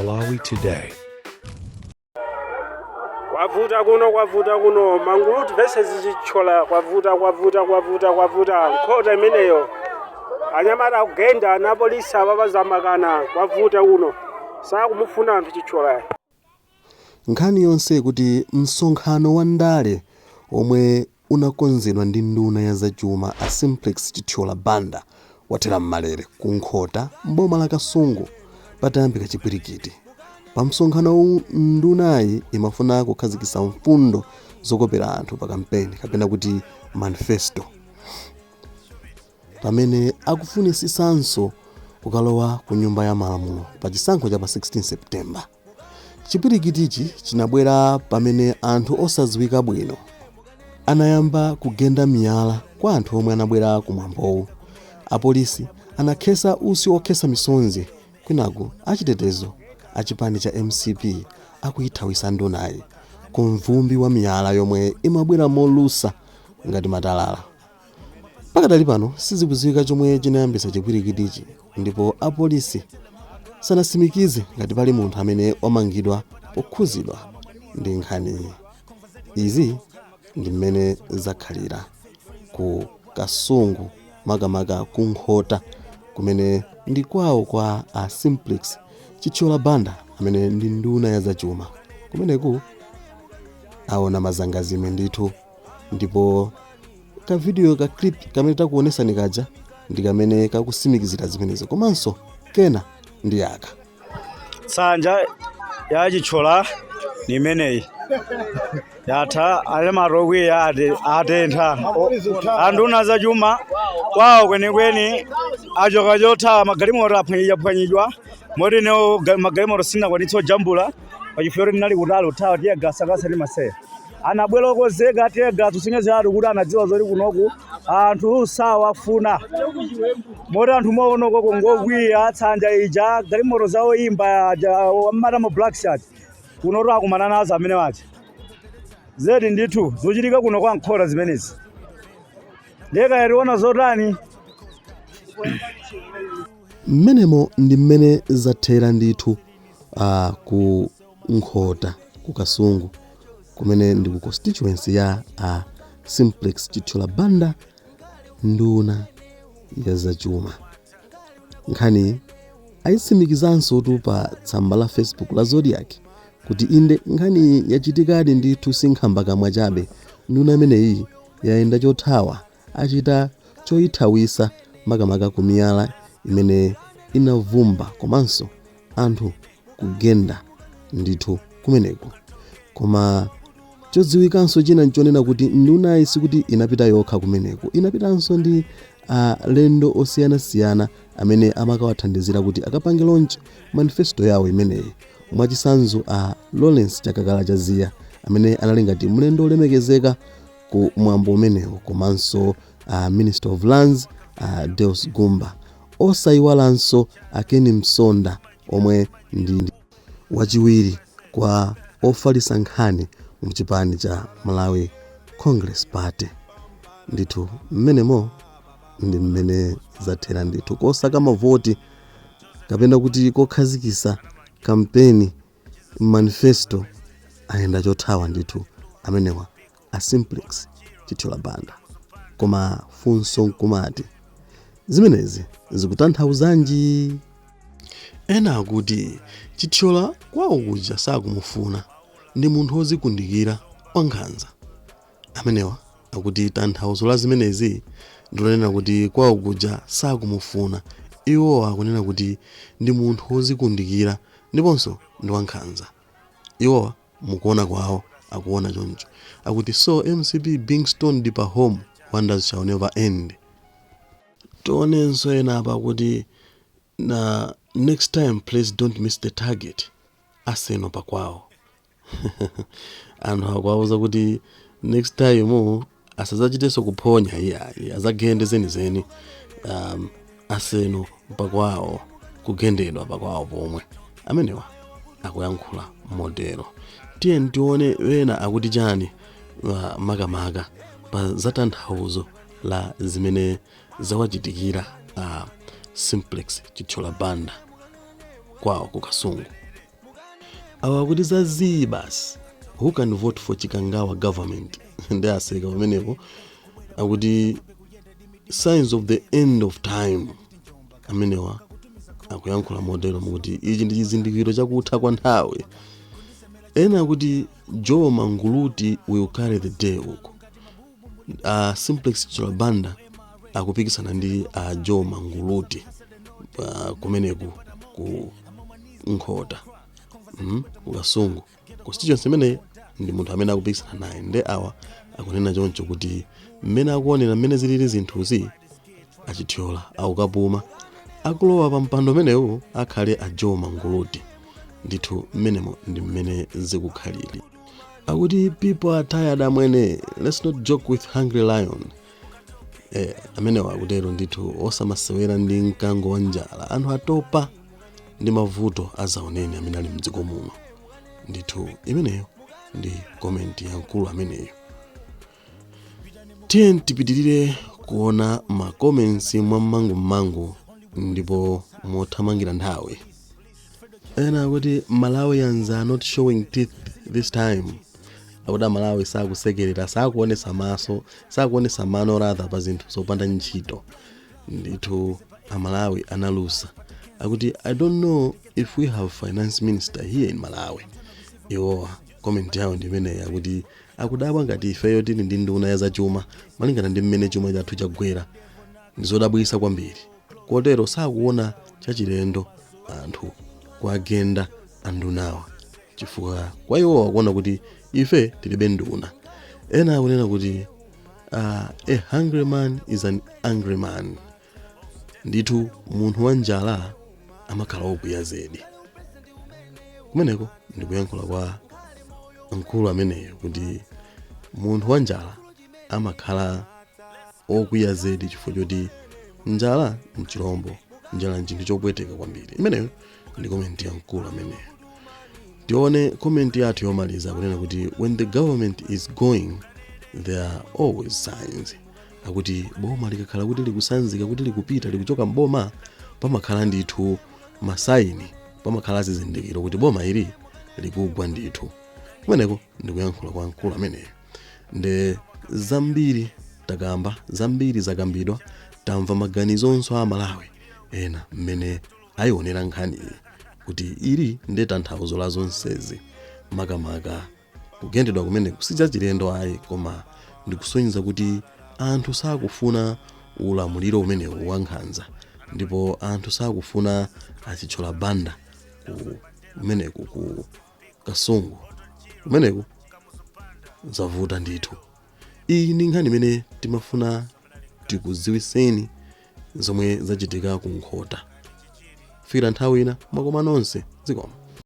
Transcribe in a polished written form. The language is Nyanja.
Malawi Today. Kwavuta kuno, kwavuta kuno. Manguluti versus Chithyola. Kwavuta, kwavuta, kwavuta, kwavuta. Nkhota imeneyo, anyamata akugenda na polisi apapazamakana. Kwavuta kuno, sakumufuna anthu Chithyola. Nkhani yonse kuti msonkhano wa ndale omwe unakonzedwa ndi nduna ya zachuma a Simplex Chithyola Banda wathera mmalere ku Nkhota mboma la Kasungu patayambika chipwirikiti. Pa msonkhano uwu ndunayi imafuna kukhazikitsa mfundo zokopera anthu pa kampeni, kapena kuti manifesto, pamene akufunisisanso kukalowa ku Nyumba ya Malamulo pa chisankho cha pa 16 September. Chipwirikitichi chinabwera pamene anthu osadziwika bwino anayamba kugenda miyala kwa anthu omwe anabwera kumwambowu. Apolisi anakhesa utsi okhesa misonzi kwinaku achitetezo achipani cha MCP akuyithawisa ndunayi ku mvumbi wa miyala yomwe imabwera molusa ngati matalala. Pakadali pano sizikudziwika chomwe chinayambisa chipwirikitichi, ndipo apolisi sanasimikize ngati pali munthu amene wamangidwa pokhuzidwa ndi nkhaniyi. Izi ndi mmene zakhalira ku Kasungu, makamaka ku Nkhota kumene ndi kwawo kwa a Simplex Chithyola Banda amene ndi nduna ya zachuma. Kumeneku aona mazangazime ndithu, ndipo ka video, ka clip kamene takuonesani kaja ndi kamene kakusimikizira zimenezo, komanso kena ndi aka. Tsanja ya Chithyola ni imeneyi, yatha. Anyamata okwiya atentha anduna zachuma kwawo kwenikweni. Achoka chothawa, magalimoto aphwanyidwa, moti newo magalimoto sinakwanitsa ojambula pachifukwa kuti ndinali kutali uthawa. Teargas akasati maseya anabwera okozeka teargas, kusonyeza kuti anadziwa zoti kunoku anthu sawafuna, moti anthu mwaonoko ngokwiya. Tsanja ija, galimoto zawo imba amata mu black shirt kunotu akumana nazo amene wacha zedi ndithu. Zochitika kuno kwa Nkhota zimenezi, ndekayationa zotani? Mmenemo ndi mmene zathera ndithu ku Nkhota ku Kasungu kumene ndi ku constituency ya Simplex Chithyola Banda, nduna ya zachuma. Nkhani ayitsimikizanso tu pa tsamba la Facebook la Zodiak kuti inde, nkhani yachitikadi ndithu, sinkhamba kamwa chabe. Nduna imeneyi yayenda chothawa, achita choyithawisa, makamaka ku miyala imene inavumba komanso anthu kugenda ndithu kumeneko. Koma chodziwikanso china nchonena kuti ndunayi sikuti inapita yokha kumeneko, inapitanso ndi alendo osiyanasiyana amene amakawathandizira kuti akapange launch manifesto yawo imeneyi. Mwachitsanzo, a Lawrence Chakakala Chaziya amene anali ngati mlendo olemekezeka ku mwambo umenewo, komanso a Minister of Lands a Deus Gumba, osayiwalanso a Ken Msonda omwe ndi wachiwiri kwa ofalitsa nkhani mu chipani cha Malawi Congress Party. Ndithu mmenemo ndi mmene zathera ndithu. Kosaka mavoti kapena kuti kokhazikisa kampeni manifesto, ayenda chothawa ndithu amenewa a Simplex Chithyola Banda. Koma funso nkumati, zimenezi zikutanthauzanji? Ena akuti Chithyola kwawo kuja sakumufuna, ndi munthu wozikundikira, wankhanza. Amenewa akuti tanthauzo la zimenezi ndilonena kuti kwawo kuja sakumufuna, iwowa akunena kuti ndi munthu wozikundikira ndiponso ndi wankhanza. Iwowa mukuona kwawo akuona choncho. Akuti, "So MCP being stoned pa home, wonders shall never end." Tionenso ena apa kuti, "Na next time please don't miss the target, aseno pakwawo." Anthu akuwauza kuti next time asadzachitenso kuphonya iyayi, azagende zenizeni, aseno pakwawo, kugendedwa pakwawo pomwe. Amenewa akuyankhula motero. Tiye tione wena akuti chani, makamaka pa zatanthauzo la zimene zawachitikira Simplex Chithyola Banda kwawo ku Kasungu. Awa akuti zazii basi, who can vote for Chikangawa government? Ndi aseka pamenepo. Akuti signs of the end of time. Amenewa akuyankhula motero mukuti ichi ndi chizindikiro chakutha kwa nthawi. Ena akuti Joe Manguluti will carry the day uko. Simplex Chithyola Banda akupikisana ndi Joe Manguluti kumeneku ku Nkhota, kuKasungu constituency imeneyi, ndi munthu amene akupikisana naye. Nde awa akunena choncho kuti mmene akuonera mmene zilili zinthuzi, aChithyola akukapuma, akulowa pa mpando umenewu akhale a Joe Manguluti. Ndithu mmenemo ndi mmene zikukhalira. Akuti people are tired amwene, let's not joke with hungry lion. Amenewa akutero ndithu, osamasewera ndi mkango wa njala, anthu atopa ndi mavuto azaoneni amene ali mdziko muno. Ndithu imeneyo ndi comment ya mkulu ameneyo. Tiye tipitirire kuona ma comments mwam'mangum'mangu ndipo mothamangira nthawi. Ena akuti Malawians are not showing teeth this time. Akuti Amalawi sakusekerera, sakuonesa maso, sakuonesa mano rather, pa zinthu zopanda ntchito. Ndithu Amalawi analusa. Akuti I don't know if we have finance minister here in Malawi. Iwowa comment yawo ndi imeneyi, akuti akudabwa ngati ifeyo tili ndi nduna ya zachuma malingana ndi mmene chuma chathu chagwera, ndizodabwisa kwambiri. Kotero sakuona chachilendo anthu kuagenda andunawa, chifukwa kwa iwo akuona kuti ife tilibe nduna. Ena akunena kuti a hungry man is an angry man. Ndithu munthu wa njala amakhala wokwiya zedi. Kumeneko ndikuyankhula kwa mkulu ameneyo kuti munthu wa njala amakhala okwiya zedi chifukwa choti njala nchilombo, njala nchinthu chopweteka kwambiri. Imeneyo ndi comment ya mkulu ameneyo. Tione comment yathu yomaliza, kunena kuti when the government is going, there are always signs. Akuti boma likakhala kuti likusanzika, kuti likupita, likuchoka mboma, pamakhala ndithu ma sign, pamakhala zizindikiro kuti boma ili likugwa. Ndithu kumeneko ndikuyankhula kwa mkulu ameneyo. Nde zambiri takamba, zambiri zakambidwa, tamva maganizonso a Malawi ena mmene ayionera nkhaniyi, kuti ili ndi tanthauzo la zonsezi. Makamaka kugendedwa kumene sichachilendo ayi, koma ndikusonyeza kuti anthu sakufuna ulamuliro umenewu wa nkhanza, ndipo anthu sakufuna aChithyola Banda ku kumeneku ku Kasungu. Kumeneku zavuta ndithu. Iyi ndi nkhani imene timafuna tikudziwiseni zomwe zachitika ku Nkhota. Fikira nthawi ina, mwakoma nonse, zikomo.